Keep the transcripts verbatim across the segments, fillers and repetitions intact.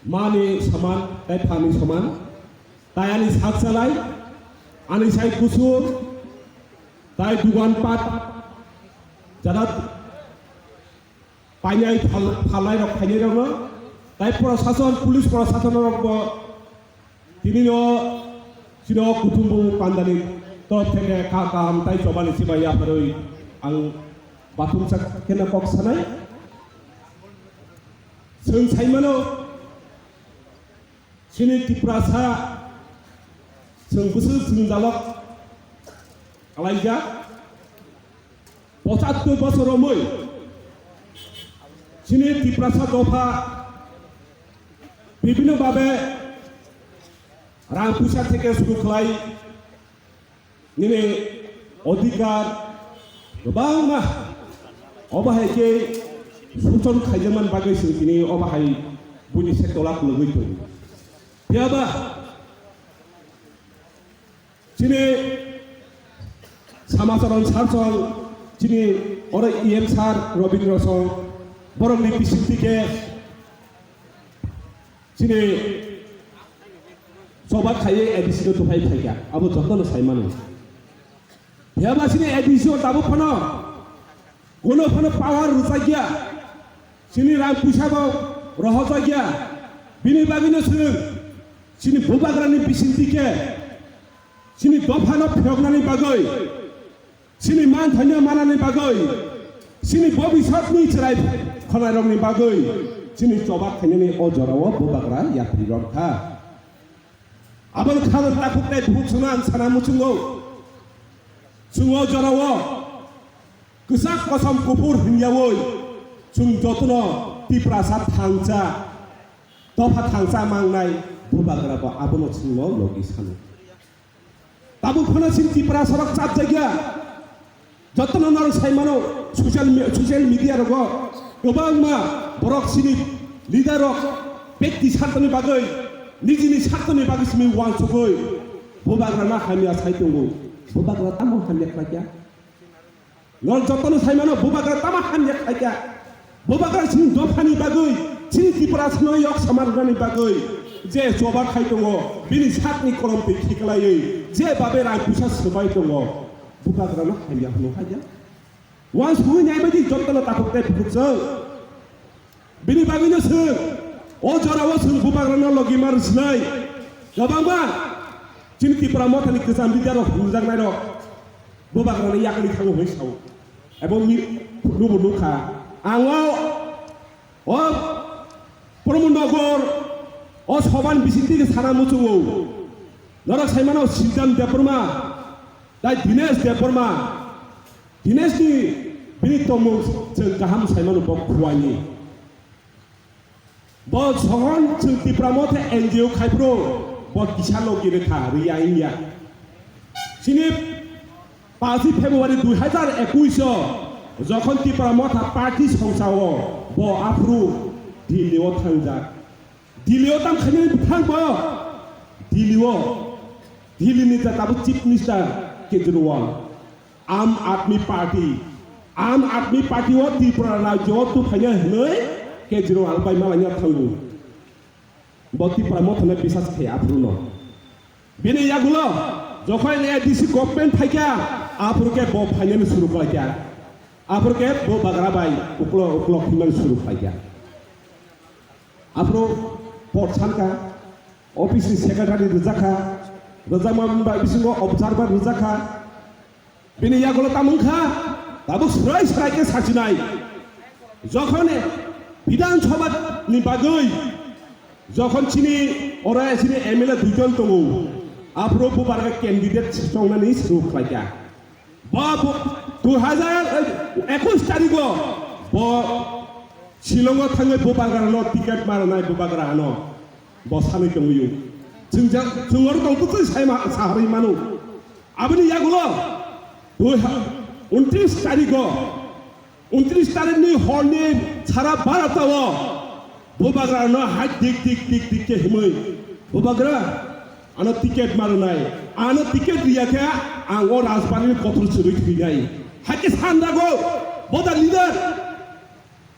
mani soman, tei phani soman, tei ani sak salai, ani sai kusur, tei dugan pat, jada painai phal-, phalnai rok khainai rokno, tei prosason, police prosason rokbo tini no chini o kuthumbu pandani torop theke kha kaham tei chobani sibai yapharwi ang bathumsa kheno kok sanai. Chwng saimano chini Tiprasa chwng bwswk chwng jalok kalaijak. Pochattor bosor romwi chini Tiprasa dopha bibhinno bhabe rang puisa theke suru khlai nini odhikar kwbangma obo hai khe suchon khaijakmani bagwi chwng tini obo hai buini se tola kwlwgwi tongo. Phiyaba chini Samacharan sir song, chini oro E M sir Robindra song, borokni bisingtwi khe chini choba khaiwi A D C no tuphai phaikha, abo jotono saimano. Phiyaba chini A D C o tabuk phano Kuno phano power rwjakya, chini rang puisa bo rohorjakya, bini bagwino chwng chini bubagrani bisingtwi khe chini dophano phiyoknani bagwi, chini manthaino manani bagwi, chini bobisotni chwrai khwnairokni bagwi chini choba khainani o jorao bubagra yapri rwkha. Aboni khajak takhuk tei bukhuk chwngno ang sana muchungo. Chwng o jorao kwchak kosom kuphur hwnyaui chwng jotono Tiprasa thangcha, dopha thangcha mangnai bubagra bo abono chwngno logi sano. Tabuk phano chini Tiprasa rok chapjakya. Jotono norok sai mano, social me-, social media rogo kwbangma borok chini leader rok bekti sartoni bagwi, nijini sartoni bagwi simi uansugwi bubagrano hamya sai tongo. Bubagra tamo hamya khlaikya? Norok jotono sai mano, bubagra tamo hamya khlaikya? Bubagra chini dophani bagwi, chini Tiprasano yok samar rwnani bagwi je choba khai tongo, bini sakni kolom twi khiklaiwi je babe rang puisa swbai tongo, bubagrano hamya hwnwi khaikya? Uansugwi naibaidi jotono takhuk tei bukhuk chwng. Bini bagwino chwng o jorao chwng bubagrano logi ma rwsnai. Kwbangma chini Tipra Mothani kwcham leader rok hwnjaknairok bubagrano yakni thango hwnwi sao. Abo mi-, nubo nukha. Ang o, o Pramod Nagar o sobani bisingtwi khe sana muchungo. Norok sai mano Siddhant Debbarma, tei Dinesh Debbarma. Dinesh ni bini tongmung chwng kaham sai mano, bo khuaini. Bo sohon chwng Tipra Motha N G O khai phuru bo kisa logi rwkha, rwya wngya. Chini pachi February dui hazar ekush o jokhon Tipra Motha party songsa o bo aphuru Delhi o thangjak. Delhi o tam khainani bwthang bo Delhi o, Delhi ni jata bo Chief Minister Kejriwal. Aam Aadmi Party, Aam Aadmi Party o Tripura rajyo o tuphaina hinwi Kejriwal bai malaina thango. Bo Tipra Mothano bisas khe aphuru no. Bini yagulo jokhon A D C government phaikha, aphuru khe bo phainani suru khlaikha. Aphuru khe bo bagra bai uklo uklo khimani suru khlaikha. Aphuru pot sankha, office ni secretary rwjakha, rwjakma bisingo observer rwjakha. Bini yagulo tamo wngkha, tabuk swrai swrai khe sachinai. Jokhon Bidhan Sabha ni bagwi, jokhon chini oro chini M L A duijon tongo, aphuru bubagra candidate chongnani suru khlaikha. Bo, bo, dui hazar ekush tarigo bo Shillongo thangwi bubagrano ticket ma rwnai, bubagra ano bo sanwi tongwi. Chwng ja-, chwng oro tong twi sai ma, saharwi mano. Aboni yagulo dui ha-, untris tarigo, untris tarikni horni sara Bharata o bubagrano hai dik dik dik dik khe himwi, bubagra ano ticket ma rwnai, ano ticket riya khe ang o Rajbari ni kothor chwrwi thwinai. Hai khe sandago bo da leader.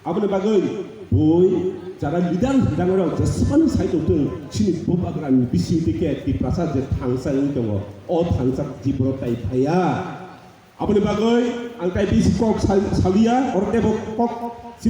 Aboni bagwi bui Jara leader hijakrok jesmani sai tongthung, chini bubagrani bising tike Tiprasa je thangsa wngwi tongo, o thangsa Tripura tai phaiya. Aboni bagwi ang tai bisi kok sal-, saliya, oro tebo kok